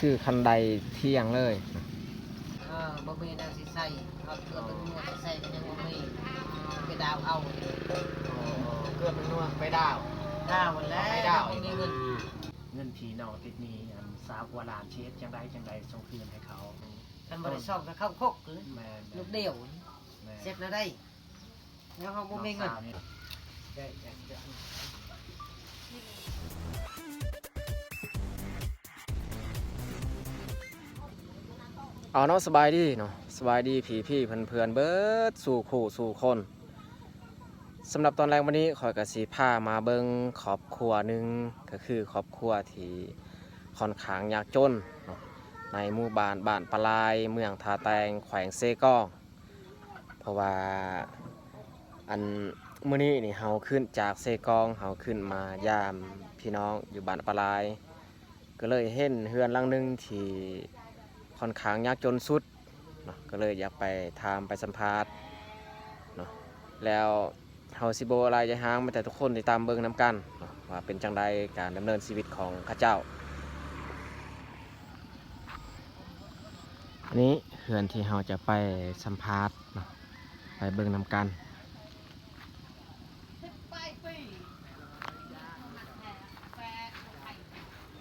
ຄືຄັນໄດທ່ຽງເລີຍ. ເອີ ບໍ່ມີແນວຊິໃສ່ ເອົາເກືອບໄປນົວດໃສ່ກໍຍັງບໍ່ມີ ໄປດາວເອົາ. ເອີ ເກືອບໄປນົວດໄປດາວ ດາວຫັ້ນແຫຼະ ໄປດາວ ບໍ່ມີເງິນ. ເງິນທີ່ນ້ອງຕິດໜີ້ ອັນ ຊາວກວ່າລ້ານ ຊິເຮັດຈັ່ງໃດຈັ່ງໃດສົ່ງຄືນໃຫ້ເຂົາ? ຄັນບໍ່ໄດ້ສົ່ງກໍເຂົ້າຄຸກເລີຍ. ແມ່ນໆ ລູກດຽວ ແມ່ນ ເຮັດແນວໃດ? ແລ້ວເຮົາບໍ່ມີເງິນ. ເອົາເນາະ ສະບາຍດີເນາະ ສະບາຍດີພີ່ໆເພື່ອນໆເບິດສູ່ຄູ່ສູ່ຄົນ. ສຳລັບຕອນແລງມື້ນີ້ ຂ້ອຍກໍຊິພາມາເບິ່ງຄອບຄົວໜຶ່ງ ກໍຄືຄອບຄົວທີ່ຂ້ອນຂ້າງຍາກຈົນເນາະ ໃນໝູ່ບ້ານ ບ້ານປາລາຍ ເມືອງທ່າແຕງ ແຂວງເຊກອງ. ເພາະວ່າ ອັນ ມື້ນີ້ນີ້ເຮົາຂຶ້ນຈາກເຊກອງ ເຮົາຂຶ້ນມາຢາມພີ່ນ້ອງຢູ່ບ້ານປາລາຍ ກໍເລີຍເຫັນເຮືອນຫຼັງໜຶ່ງທີ່ຂ້ອນຂ້າງຍາກຈົນສຸດເນາະ ກໍເລີຍຢາກໄປຖາມໄປສຳພາດເນາະ. ແລ້ວເຮົາຊິບໍ່ຫຼາຍຢາຍຫາງ ມີແຕ່ທຸກຄົນຕິດຕາມເບິ່ງນຳກັນເນາະ ວ່າເປັນຈັ່ງໃດການດຳເນີນຊີວິດຂອງເຂົາເຈົ້າ. ອັນນີ້ເຮືອນທີ່ເຮົາຈະໄປສຳພາດເນາະ ໄປເບິ່ງນຳກັນ.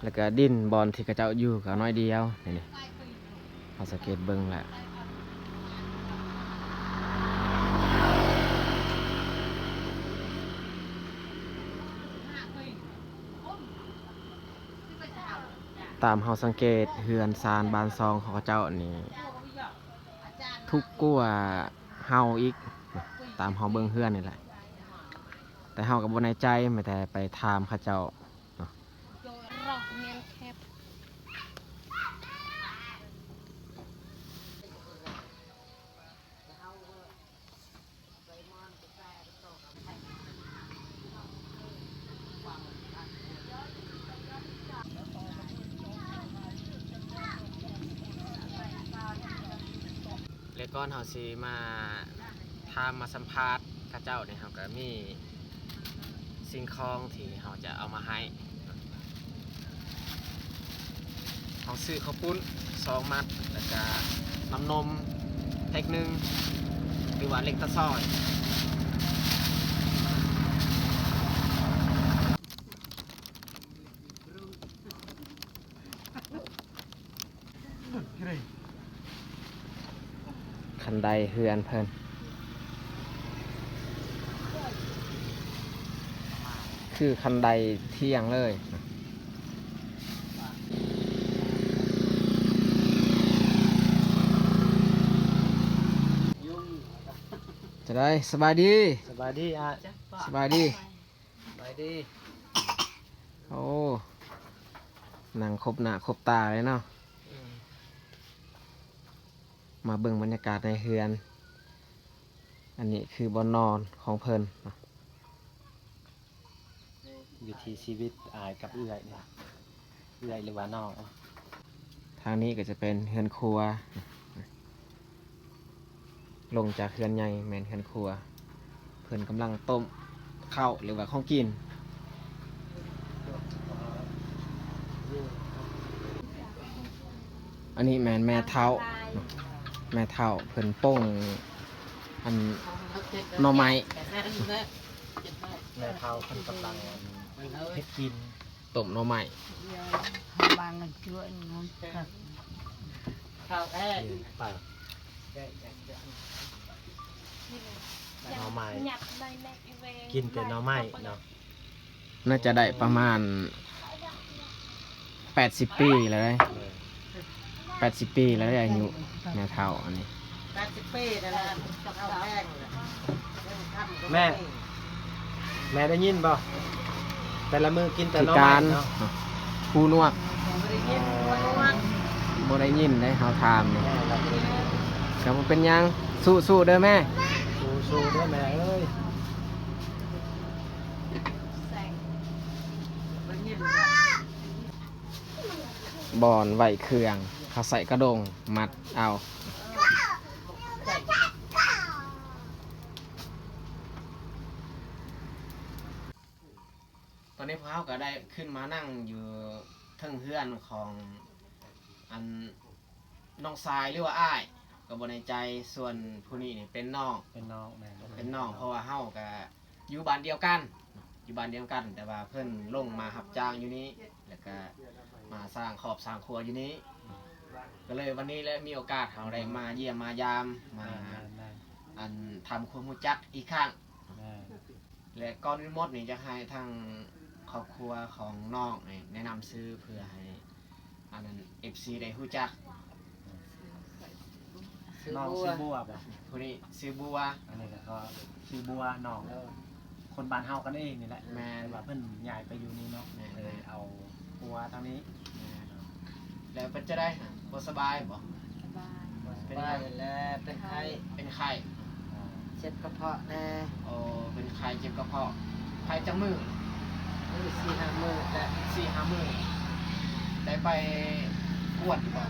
ແລ້ວກະດິນບ່ອນທີ່ເຂົາເຈົ້າຢູ່ກໍນ້ອຍດຽວ ນີ້ ນີ້ ເຮົາສັງເກດເບິ່ງແລ້ວ. ຕາມເຮົາສັງເກດເຮືອນຊານບ້ານຊ່ອງຂອງເຂົາເຈົ້ານີ້ ທຸກກວ່າເຮົາອີກ ຕາມເຮົາເບິ່ງເຮືອນນີ້ແຫຼະ. ແຕ່ເຮົາກໍບໍ່ແນ່ໃຈ ມີແຕ່ໄປຖາມເຂົາເຈົ້າເນາະ. ແລະ ກ່ອນເຮົາຊິມາຖາມມາສຳພາດເຂົາເຈົ້ານີ້ ເຮົາກໍມີສິ່ງຂອງທີ່ເຮົາຈະເອົາມາໃຫ້. ເຮົາຊື້ເຂົ້າປຸ້ນສອງມັດ ແລ້ວກະນ້ຳນົມເພັກໜຶ່ງ ຫຼືວ່າເລັກຕາຊອຍ. ຄັນໄດເຮືອນເພິ່ນ ຄືຄັນໄດທ່ຽງເລີຍ. ຈະໄດ້ ສະບາຍດີ ສະບາຍດີອ້າຍ ສະບາຍດີ ສະບາຍດີ. ໂອ້ ນັ່ງຄົບໜ້າຄົບຕາເລີຍເນາະ. ອືມ ມາເບິ່ງບັນຍາກາດໃນເຮືອນ. ອັນນີ້ຄືບ່ອນນອນຂອງເພິ່ນເນາະ. ວິຖີຊີວິດອ້າຍກັບເອື້ອຍ ເອື້ອຍ ຫຼືວ່ານ້ອງ. ທາງນີ້ກໍຈະເປັນເຮືອນຄົວ. ລົງຈາກເຮືອນໃຫຍ່ແມ່ນເຮືອນຄົວ. ເພິ່ນກຳລັງຕົ້ມເຂົ້າ ຫຼືວ່າຂອງກິນ. ອັນນີ້ແມ່ນແມ່ເຖົ້າເນາະ ແມ່ເຖົ້າເພິ່ນປົ່ງອັນໜໍ່ໄມ້. ແມ່ເຖົ້າເພິ່ນກຳລັງອັນເຮັດກິນ ຕົ້ມໜໍ່ໄມ້. ເຂົ້າແທ້ ເຂົ້າ ໜໍ່ໄມ້ ກິນແຕ່ໜໍ່ໄມ້ເນາະ. ໜ້າຈະໄດ້ປະມານແປດສິບປີແລ້ວເດ້ ແປດສິບປີແລ້ວເດ້ອາຍຸແມ່ເຖົ້າອັນນີ້. ແປດສິບປີນັ້ນແຫຼະ ເຂົ້າແພງແຫຼະ. ແມ່ ແມ່ໄດ້ຍິນບໍ່? ແຕ່ລະມື້ກິນແຕ່ໜໍ່ໄມ້ເນາະ ຫູໜວກ ບໍ່ໄດ້ຍິນເດ້ ເຮົາຖາມນີ້. ກໍບໍ່ເປັນຫຍັງ ສູ້ໆເດີແມ່ ສູ້ໆເດີແມ່ເອີຍ. ບ່ອນໄວ້ເຄື່ອງ ເຂົາໃສ່ກະດົງມັດເອົາ. ຕອນນີ້ພວກເຮົາກໍໄດ້ຂຶ້ນມານັ່ງຢູ່ເທິງເຮືອນຂອງ ອັນ ນ້ອງຊາຍ ຫຼືວ່າອ້າຍ ກໍບໍ່ແນ່ໃຈ. ສ່ວນຜູ້ນີ້ນີ້ເປັນນ້ອງ ເປັນນ້ອງ ແມ່ນ ເປັນນ້ອງ ເພາະວ່າເຮົາກໍຢູ່ບ້ານດຽວກັນ ຢູ່ບ້ານດຽວກັນ ແຕ່ວ່າເພິ່ນລົງມາຮັບຈ້າງຢູ່ນີ້ ແລ້ວກໍມາສ້າງຄອບສ້າງຄົວຢູ່ນີ້ ກໍເລີຍວັນນີ້ແຫຼະ ມີໂອກາດເຮົາໄດ້ມາຢ້ຽມມາຢາມ ມາ ແມ່ນໆ ອັນ ທຳຄວາມຮູ້ຈັກອີກຄັ້ງ ແມ່ນ. ແລະ ກ່ອນອື່ນໝົດນີ້ ຢາກໃຫ້ທາງຄອບຄົວຂອງນ້ອງນີ້ແນະນຳຊື່ ເພື່ອໃຫ້ ອັນນັ້ນ ເອັຟຊີ ໄດ້ຮູ້ຈັກ. ຊື່ ນ້ອງ ບົວ ຊື່ບົວບໍ? ຜູ້ນີ້ຊື່ບົວ ອັນນີ້ກໍຄືຊື່ບົວ ນ້ອງ ເອີ ຄົນບ້ານເຮົາກັນເອງນີ້ແຫຼະ ແມ່ນ ແຕ່ວ່າເພິ່ນຍ້າຍໄປຢູ່ນີ້ເນາະ ແມ່ນ ເລີຍເອົາຜົວທາງນີ້ ແມ່ນ. ແລ້ວເປັນຈັ່ງໃດ ບໍ່ສະບາຍບໍ? ບໍ່ສະບາຍ ເປັນຫຍັງ? ແລ້ວເປັນໄຂ້ ເປັນໄຂ້ ເຈັບກະເພາະແດ່. ໂອ້ ເປັນໄຂ້ເຈັບກະເພາະ ໄຂ້ຈັກມື້? ໂອ້ຍ ສີ່ຫ້າມື້ແລ້ວ ສີ່ຫ້າມື້ ໄດ້ໄປກວດຢູ່ບໍ່?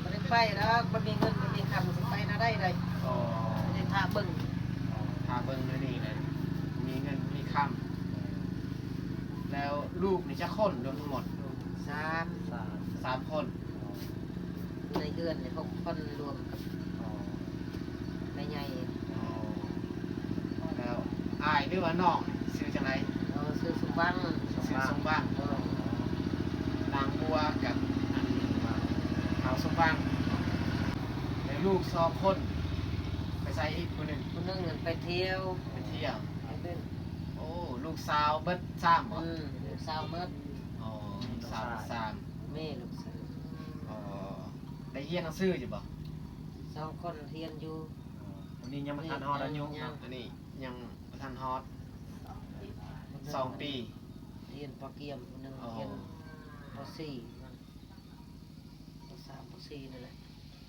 ບໍ່ໄດ້ໄປດອກ ບໍ່ມີເງິນບໍ່ມີຄຳ ຊິໄປແນວໃດໄດ້? ອໍ ໄດ້ຖ້າເບິ່ງ ຖ້າເບິ່ງແນວນີ້ແຫຼະ ມີເງິນມີຄຳ. ແລ້ວລູກນີ້ຈັກຄົນລວມທັງໝົດ? ສາມ ສາມ ສາມຄົນ ໃນເຮືອນນີ້ຫົກຄົນ ລວມກັບ ອໍ ແມ່ໃຫຍ່. ອໍ ແລ້ວອ້າຍ ຫຼືວ່ານ້ອງ ຊື່ຈັ່ງໃດ? ເອີ ຊື່ສົມຫວັງ ຊື່ສົມຫວັງ ນາງບົວກັບ ອັນ ທ້າວສົມຫວັງ. ແລ້ວລູກສອງຄົນໄປໃສອີກຜູ້ໜຶ່ງ? ຜູ້ໜຶ່ງນັ້ນໄປທ່ຽວ ໄປທ່ຽວ ໄປຫຼິ້ນ. ໂອ້ ລູກສາວເບິດສາມບໍ? ອືມ ລູກສາວເບິດ. ອໍ ລູກສາວເບິດສາມ ແມ່ລູກສາວ. ອໍ ໄດ້ຮຽນໜັງສືຢູ່ບໍ? ສອງຄົນຮຽນຢູ່. ອໍ ຜູ້ນີ້ຍັງບໍ່ທັນຮອດອາຍຸເນາະ ອັນນີ້ຍັງບໍ່ທັນຮອດສອງປີ ຮຽນປໍກຽມ ຜູ້ໜຶ່ງຮຽນປໍສີ່ ປໍສາມ ປໍສີ່ນີ້ແຫຼະ.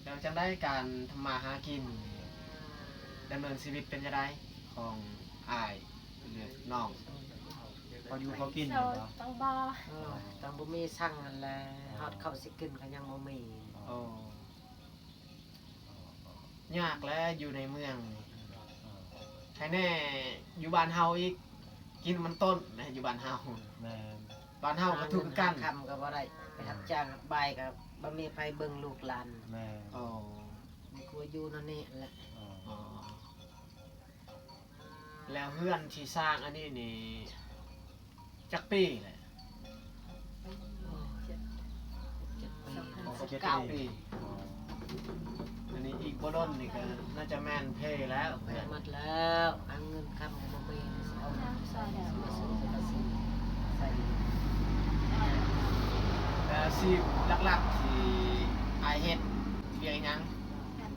ແລ້ວຈັ່ງໃດ ການທຳມາຫາກິນ ດຳເນີນຊີວິດເປັນຈັ່ງໃດ ຂອງອ້າຍ ຫຼືນ້ອງ? ພໍຢູ່ພໍກິນຢູ່ບໍ່? ເອີ ຈັ່ງບໍ່ມີສັງຫັ້ນແຫຼະ ຮອດເຂົ້າຊິກິນກໍຍັງບໍ່ມີ. ໂອ້ ຍາກແຫຼະ ຢູ່ໃນເມືອງນີ້ ໃຫ້ແນ່ ຢູ່ບ້ານເຮົາອີກ ກິນມັນຕົ້ນແຫຼະ ຢູ່ບ້ານເຮົາ. ແມ່ນ ບ້ານເຮົາກໍທຸກຄືກັນ ຫາເງິນຫາຄຳກໍບໍ່ໄດ້ ໄປຮັບຈ້າງຮັບບາຍກໍບໍ່ມີໃຜເບິ່ງລູກຫຼານ. ແມ່ນ ໂອ້ ມັນກໍຢູ່ແນວນີ້ແຫຼະ. ອໍ ແລ້ວເຮືອນທີ່ສ້າງອັນນີ້ນີ້ ຈັກປີແຫຼະ? ເຈັດ ເຈັດປີ ເຈັດປີ. ອັນນີ້ອີກບໍ່ດົນນີ້ກໍໜ້າຈະແມ່ນເພແລ້ວ ເພໝົດແລ້ວ ຫາເງິນຄຳກໍບໍ່ມີ ຊິເອົາເງິນໃສ ຊິມາຊື້ ຊິມາຊື້ໃສ່. ແລ້ວອາຊີບຫຼັກໆທີ່ອ້າຍເຮັດ ວຽກຫຍັງ? ຍັ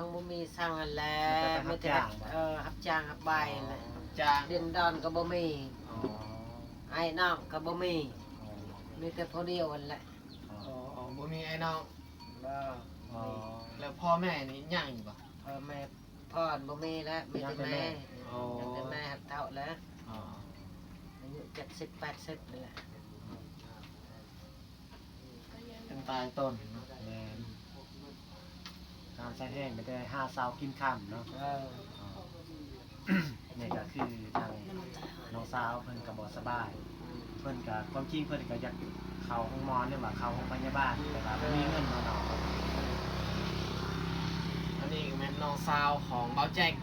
ງບໍ່ມີສັງຫັ້ນແຫຼະ ມີແຕ່ຮັບຈ້າງ ເອີ ຮັບຈ້າງຮັບບາຍຫັ້ນແຫຼະ. ຈ້າງ ດິນດອນກໍບໍ່ມີ. ອໍ ອ້າຍນ້ອງກໍບໍ່ມີ. ອໍ ມີແຕ່ຜູ້ດຽວຫັ້ນແຫຼະ. ອໍ ບໍ່ມີອ້າຍນ້ອງ. ບໍ່. ອໍ ແລ້ວພໍ່ແມ່ນີ້ຍັງຢູ່ບໍ່? ພໍ່ແມ່ ພໍ່ບໍ່ມີແລ້ວ ມີແຕ່ແມ່. ອໍ ຍັງແຕ່ແມ່ ເຖົ້າແລ້ວ. ອໍ ອາຍຸເຈັດສິບແປດສິບນີ້ແຫຼະ. ເປັນຕາຍຕົ້ນເນາະ. ແມ່ນ ການໃຊ້ແຮງໄປແຕ່ຫາເຊົ້າກິນຄ່ຳເນາະ. ເອີ ອໍ ນີ້ກໍຄືທາງນ້ອງສາວເພິ່ນກໍບໍ່ສະບາຍ ເພິ່ນກໍ ຄວາມຈິງເພິ່ນກໍຢາກເຂົ້າໂຮງໝໍ ຫຼືວ່າເຂົ້າໂຮງພະຍາບານ ແຕ່ວ່າບໍ່ມີເງິນເນາະ. ອັນນີ້ກໍແມ່ນນ້ອງສາວຂອງບ່າວແຈັກ.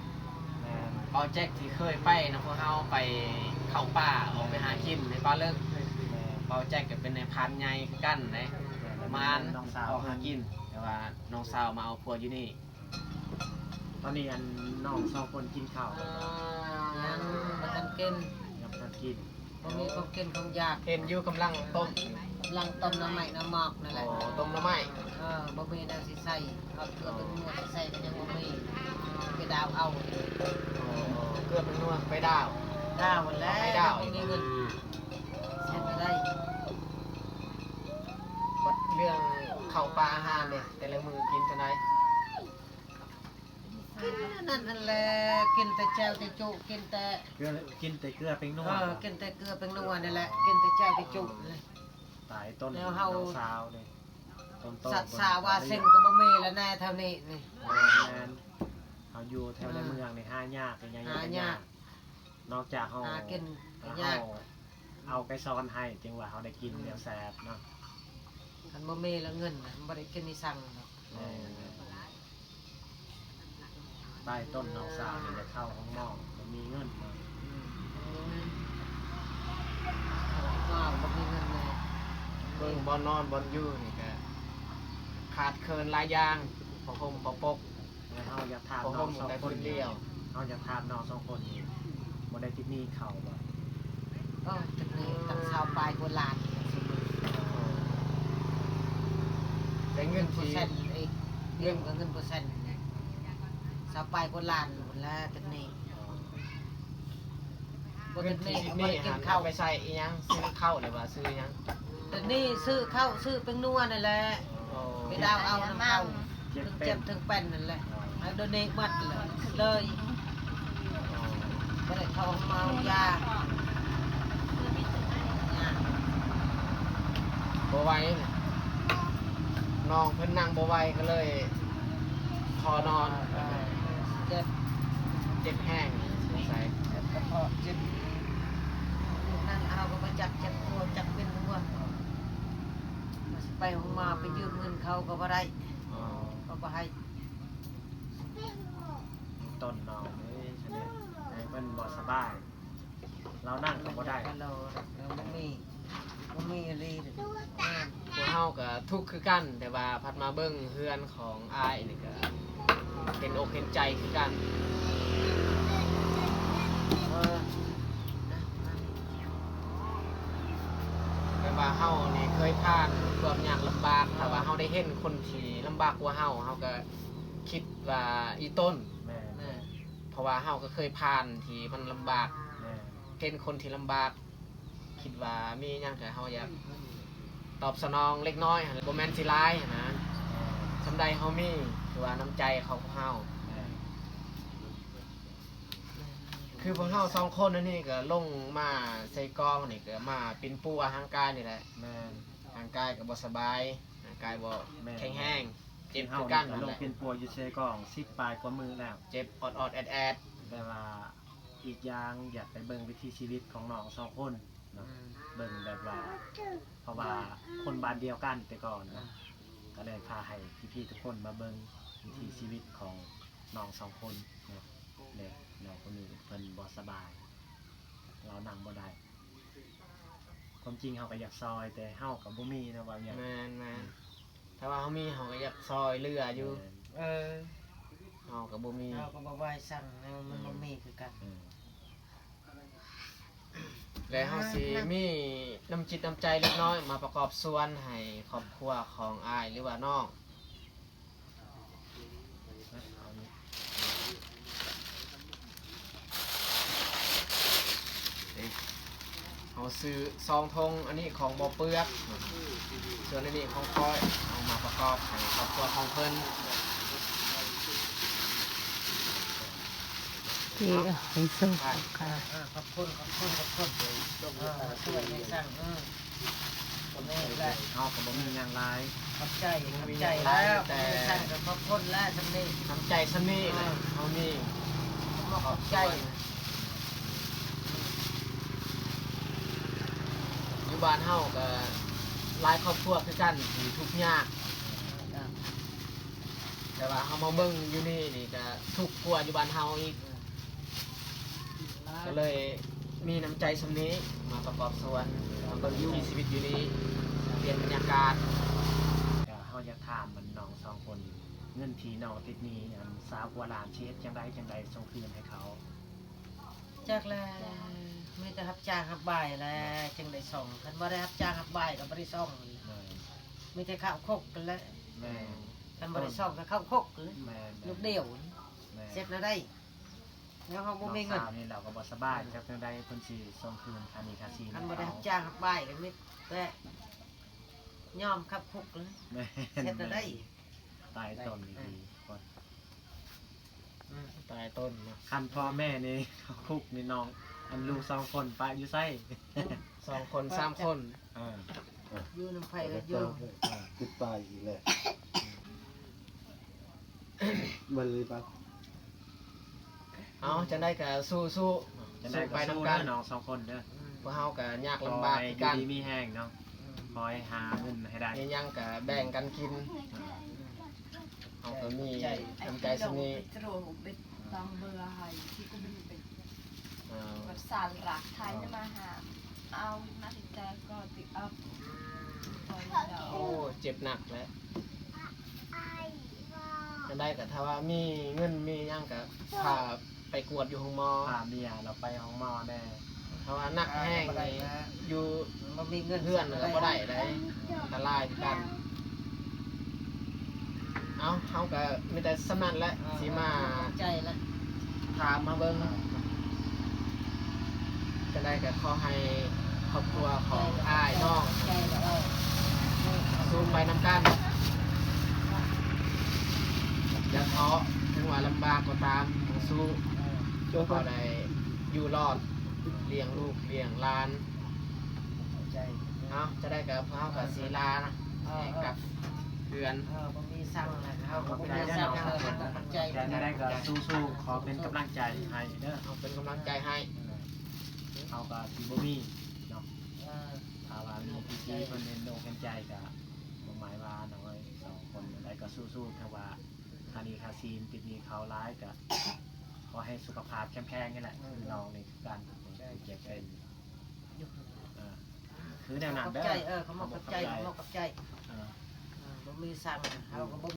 ແມ່ນ ບ່າວແຈັກທີ່ເຄີຍໄປນຳພວກເຮົາໄປເຂົ້າປ່າ ອອກໄປຫາກິນໃນປ່າເລິກ. ແມ່ນ ບ່າວແຈັກກໍເປັນນາຍພານໃຫຍ່ຄືກັນເດ້ ມານອອກຫາກິນ ແຕ່ວ່ານ້ອງສາວມາເອົາຜົວຢູ່ນີ້. ຕອນນີ້ອັນນ້ອງສອງຄົນກິນເຂົ້າແລ້ວບໍ່? ຍັງບໍ່ທັນກິນ. ຍັງບໍ່ທັນກິນ. ບໍ່ມີຂອງກິນຂອງຢາກ. ເຫັນຢູ່ກຳລັງຕົ້ມ ກຳລັງຕົ້ມໜໍ່ໄມ້ໜໍ່ໝອກນັ້ນແຫຼະ. ອໍ ຕົ້ມໜໍ່ໄມ້. ເອີ ບໍ່ມີແນວຊິໃສ່ ເອົາເກືອເປັນນົວໃສ່ກໍຍັງບໍ່ມີ ໄປດາວເອົາ. ອໍ ເກືອເປັນນົວໄປດາວ. ດາວຫັ້ນແຫຼະ ໄປດາວ ບໍ່ມີເງິນ ເຮັດແນວໃດ? ບັດເລື່ອງເຂົ້າປາອາຫານເດ ແຕ່ລະມື້ກິນຈັ່ງໃດ? ກິນອັນນັ້ນຫັ້ນແຫຼະ ກິນແຕ່ແຈ່ວແຕ່ຈຸ ກິນແຕ່ ເກືອ ກິນແຕ່ເກືອແປ້ງນົວ. ເອີ ກິນແຕ່ເກືອແປ້ງນົວນີ້ແຫຼະ ກິນແຕ່ແຈ່ວແຕ່ຈຸ. ຕາຍ ຕົ້ນ ແລ້ວເຮົາ ນ້ອງສາວນີ້ ຕົ້ນໂຕ ສັດສາວາເສັງກໍບໍ່ມີແລ້ວແນ່ແຖວນີ້ນີ້. ແມ່ນ ເຮົາຢູ່ແຖວໃນເມືອງນີ້ຫາຍາກ ຫາຍາກ ຫາຍາກ. ນອກຈາກເຮົາ ຫາກິນກໍຍາກ ເຮົາ ເອົາໄກສອນໃຫ້ ຈຶ່ງວ່າເຮົາໄດ້ກິນແນວແຊບເນາະ. ຄັນບໍ່ມີແລ້ວເງິນນະ ມັນບໍ່ໄດ້ກິນອີ່ສັງດອກ. ແມ່ນໆ ໃຕ້ຕົ້ນນ້ອງສາວນີ້ແຫຼະ ເຂົ້າຫ້ອງໝໍ ບໍ່ມີເງິນເນາະ. ອືມ ບໍ່ມີເງິນ ເຂົ້າຫ້ອງໝໍບໍ່ມີເງິນແດ່. ເບິ່ງບ່ອນນອນບ່ອນຢູ່ນີ້ກະຂາດເຂີນຫຼາຍຢ່າງ ຜ້າຫົ່ມຜ້າປົກ. ແລ້ວເຮົາຢາກຖາມນ້ອງສອງຄົນນີ້ ເຮົາຢາກຖາມນ້ອງສອງຄົນນີ້ ບໍ່ໄດ້ຕິດໜີ້ເຂົາບໍ່? ກໍຕິດໜີ້ຕັ້ງຊາວປາຍກວ່າລ້ານ. ແຕ່ເງິນທີ່ ເປີເຊັນອີກ ເງິນກໍເງິນເປີເຊັນ ຊາວປາຍກວ່າລ້ານພຸ້ນແຫຼະຕິດໜີ້. ບໍ່ຕິດໜີ້ ເງິນທີ່ຕິດໜີ້ຫັ້ນ ເອົາໄປໃຊ້ອີ່ຫຍັງ? ຊື້ເຂົ້າ ຫຼືວ່າຊື້ຫຍັງ? ຕິດໜີ້ຊື້ເຂົ້າ ຊື້ແປ້ງນົວນີ້ແຫຼະ. ໄປດາວເອົານຳເຂົາ ເຈັບເປັນ ເຖິງເຈັບເຖິງເປັນນັ້ນແຫຼະ ເອົາໂດເນດໝົດເລີຍ ບໍ່ໄດ້ເຂົ້າໂຮງໝໍຢາ. ບໍ່ໄຫວ ນ້ອງເພິ່ນນັ່ງບໍ່ໄຫວ ກໍເລີຍຂໍນອນ. ເອີ ເຈັບ ເຈັບແຮງ ສົງໄສເຈັບກະເພາະ ເຈັບ ນັ້ນເຮົາກໍບໍ່ຈັກເຈັບຫົວ ຈັກເປັນຫົວ ວ່າຊິໄປໂຮງໝໍ ໄປຢືມເງິນເຂົາກໍບໍ່ໄດ້ ເຂົາບໍ່ໃຫ້. ຕົ້ນນ້ອງເອີຍ ສະແດງໃຫ້ເພິ່ນບໍ່ສະບາຍ ລາວນັ່ງກໍບໍ່ໄດ້ ລາວ ລາວບໍ່ມີ ບໍ່ມີອີ່ຫຼີ. ພວກເຮົາກໍທຸກຄືກັນ ແຕ່ວ່າພັດມາເບິ່ງເຮືອນຂອງອ້າຍນີ້ກໍເຫັນອົກເຫັນໃຈຄືກັນ. ແບບວ່າເຮົານີ້ເຄີຍຜ່ານຄວາມຍາກລຳບາກ ຖ້າວ່າເຮົາໄດ້ເຫັນຄົນທີ່ລຳບາກກວ່າເຮົາ ເຮົາກໍຄິດວ່າອີ່ຕົນ ແມ່ນ ແມ່ນ ເພາະວ່າເຮົາກໍເຄີຍຜ່ານທີ່ມັນລຳບາກ ແມ່ນ ເຫັນຄົນທີ່ລຳບາກ ຄິດວ່າມີຫຍັງກໍເຮົາຢາກຕອບສະໜອງເລັກນ້ອຍຫັ້ນແຫຼະ ບໍ່ແມ່ນຊິຫຼາຍຫັ້ນນະ ສ່ຳໃດເຮົາມີ ຄືວ່ານ້ຳໃຈຂອງພວກເຮົາ. ຄືພວກເຮົາສອງຄົນອັນນີ້ກໍລົງມາໃສ່ກອງນີ້ ກໍມາປິ່ນປົວຮ່າງກາຍນີ້ແຫຼະ ແມ່ນ ຮ່າງກາຍກໍບໍ່ສະບາຍ ຮ່າງກາຍບໍ່ ແມ່ນ ແຂງແຮງ ເຈັບຄືກັນ ເຮົານີ້ກໍລົງປິ່ນປົວຢູ່ໃສ່ກອງສິບປາຍກວ່າມື້ແລ້ວ ເຈັບອອດໆແອດໆ ແຕ່ວ່າ ອີກຢ່າງຢາກໄປເບິ່ງວິຖີຊີວິດຂອງນ້ອງສອງຄົນເນາະ ອືມ ເບິ່ງແບບວ່າ ເພາະວ່າຄົນບ້ານດຽວກັນແຕ່ກ່ອນເນາະ ອືມ ກໍເລີຍພາໃຫ້ພີ່ໆທຸກຄົນມາເບິ່ງວິຖີຊີວິດຂອງນ້ອງສອງຄົນເນາະ ແລະນ້ອງຄົນນີ້ເພິ່ນບໍ່ສະບາຍ ລາວນັ່ງບໍ່ໄດ້ ຄວາມຈິງເຮົາກໍຢາກຊ່ອຍ ແຕ່ເຮົາກໍບໍ່ມີເນາະ ເວົ້າຫຍັງ ແມ່ນໆ ອືມ ຖ້າວ່າເຮົາມີເຮົາກໍຢາກຊ່ອຍເຫຼືອຢູ່ ແມ່ນ ເອີ ເຮົາກໍບໍ່ມີ ເຮົາກໍບໍ່ໄຫວສັ່ງແນວມັນ ອືມ ບໍ່ມີຄືກັນ ອືມ ແລະເຮົາຊິມີນ້ຳຈິດນ້ຳໃຈເລັກນ້ອຍມາປະກອບສ່ວນໃຫ້ຄອບຄົວຂອງອ້າຍ ຫຼືວ່ານ້ອງ ເຮົາຊື້ຊອງຖົງ ອັນນີ້ຂອງບໍ່ເປືອກ ສ່ວນອັນນີ້ຂອງຂ້ອຍ ເອົາມາປະກອບໃຫ້ຄອບຄົວຂອງເພິ່ນ ທີ່ເອີ ໃຫ້ໂຊກ ເອີ ຂອບຄຸນ ຂອບຄຸນ ຂອບຄຸນ ເອີ ມາຊ່ວຍໃຫ້ສ້າງ ເອີ ກໍແມ່ນແຫຼະ ເຮົາກໍບໍ່ມີຫຍັງຫຼາຍ ຂອບໃຈ ຂອບໃຈແລ້ວ ແຕ່ຂອບຄຸນແລ້ວ ສ່ຳນີ້ ນ້ຳໃຈສ່ຳນີ້ແຫຼະ ເຮົາມີ ຂອບໃຈ ຢູ່ບ້ານເຮົາກໍຫຼາຍຄອບຄົວຄືກັນທີ່ທຸກຍາກ ແຕ່ວ່າເຮົາມາເບິ່ງຢູ່ນີ້ນີ້ກໍທຸກກວ່າຢູ່ບ້ານເຮົາອີກ ກໍເລີຍມີນ້ຳໃຈສ່ຳນີ້ມາປະກອບສ່ວນ ມາເບິ່ງວິຖີຊີວິດຢູ່ນີ້ ປ່ຽນບັນຍາກາດ. ເຮົາຢາກຖາມອັນນ້ອງສອງຄົນ ເງິນທີ່ນ້ອງຕິດໜີ້ອັນຊາວກວ່າລ້ານ ຊິເຮັດຈັ່ງໃດ ຈັ່ງໃດສົ່ງຄືນໃຫ້ເຂົາ? ຈັກແຫຼະ ມີແຕ່ຮັບຈ້າງຮັບບາຍແຫຼະ ຈຶ່ງໄດ້ສົ່ງ ຄັນບໍ່ໄດ້ຮັບຈ້າງຮັບບາຍກໍບໍ່ໄດ້ສົ່ງ ມີແຕ່ເຂົ້າຄຸກຫັ້ນແຫຼະ ແມ່ນ ຄັນບໍ່ໄດ້ສົ່ງກໍເຂົ້າຄຸກຫັ້ນແຫຼະ ແມ່ນໆ ລູກດຽວ ແມ່ນ ເຮັດແນວໃດ? ແລ້ວເຮົາບໍ່ມີເງິນ ນ້ອງສາວນີ້ລາວກໍບໍ່ສະບາຍ ຈັກແນວໃດເພິ່ນຊິສົ່ງຄືນຄ່າໜີ້ຄ່າສິນ ຄັນບໍ່ໄດ້ຮັບຈ້າງຮັບບາຍກໍມີແຕ່ຍອມເຂົ້າຄຸກຫັ້ນແຫຼະ ແມ່ນ ເຮັດແນວໃດ? ຕາຍຕົ້ນອີ່ຫຼີ ຕາຍຕົ້ນເນາະ ຄັນພໍ່ແມ່ນີ້ເຂົ້າຄຸກນີ້ນ້ອງ ອັນລູກສອງຄົນປະຢູ່ໃສ? ສອງຄົນ ສາມຄົນ ເອີ ຢູ່ນຳໃຜກໍຢູ່ ຕິດຕາຍອີກແລ້ວ ເບິ່ງເລີຍປະ ເອົາ ຈັ່ງໃດກໍສູ້ໆ ຈັ່ງໃດກໍສູ້ໄປນຳກັນເດີນ້ອງສອງຄົນເດີ ອືມ ພວກເຮົາກໍຍາກລຳບາກຄືກັນ ຂໍໃຫ້ຢູ່ດີມີແຮງເນາະ ອືມ ຂໍໃຫ້ຫາເງິນໃຫ້ໄດ້ ມີຫຍັງກໍແບ່ງກັນກິນ ອ່າ ເຮົາກໍມີນ້ຳໃຈສ່ຳນີ້ ເອີ ໂອ້ ເຈັບໜັກແຫຼະ ຈັ່ງໃດກໍຖ້າວ່າມີເງິນມີຫຍັງກໍພາໄປກວດຢູ່ໂຮງໝໍ ພາເມຍລາວໄປໂຮງໝໍແດ່ ຖ້າວ່າໜັກແຮງນີ້ຢູ່ ບໍ່ມີເງິນ ເຮືອນກໍບໍ່ໄດ້ໃດ໋ ອັນຕະລາຍຄືກັນ. ເອົາ ເຮົາກໍມີແຕ່ສ່ຳນັ້ນແຫຼະ ເອີ ຊິມາ ຂອບໃຈລະ ຖາມມາເບິ່ງ ຈັ່ງໃດກໍຂໍໃຫ້ຄອບຄົວຂອງອ້າຍນ້ອງ ຂອບໃຈລະ ເອີ ສູ້ໄປນຳກັນ ຢ່າທໍ້ ເຖິງວ່າລຳບາກກໍຕາມ ຕ້ອງສູ້ ເອີ ເພື່ອເຮົາໄດ້ຢູ່ລອດ ລ້ຽງລູກລ້ຽງຫຼານ ເອົາ ຈັ່ງໃດກໍພວກເຮົາກໍຊິລາ ເອີ ໃຫ້ກັບເຮືອນ ເອີ ບໍ່ມີສັງ ເຮົາກໍບໍ່ມີສັງ ເອີ ຂອບໃຈ ຈັ່ງໃດກໍສູ້ໆ ຂໍເປັນກຳລັງໃຈໃຫ້ເດີ ເຮົາເປັນກຳລັງໃຈໃຫ້ ເອີ ເຮົາກໍຊິບໍ່ມີເນາະ ເອີ ຖ້າວ່າມີທີ່ເພິ່ນເຫັນອົກເຫັນໃຈກໍບໍ່ໝາຍວ່ານ້ອງເອີຍ ສອງຄົນໃດກໍສູ້ໆ ຖ້າວ່າຄ່າໜີ້ຄ່າສິນ ຕິດໜີ້ເຂົາຫຼາຍກໍ ຂໍໃຫ້ສຸຂະພາບເຂັ້ມແຂງນີ້ແຫຼະ ເອີ ຄືນ້ອງນີ້ຄືກັນ ເຈັບເປັນ ເອີ ຄືແນວນັ້ນເດີ ຂອບໃຈ ເອີ ຂອບໃຈ ຂອບໃຈ ເອີ ບໍ່ມີສັງ ເຮົາກໍບໍ່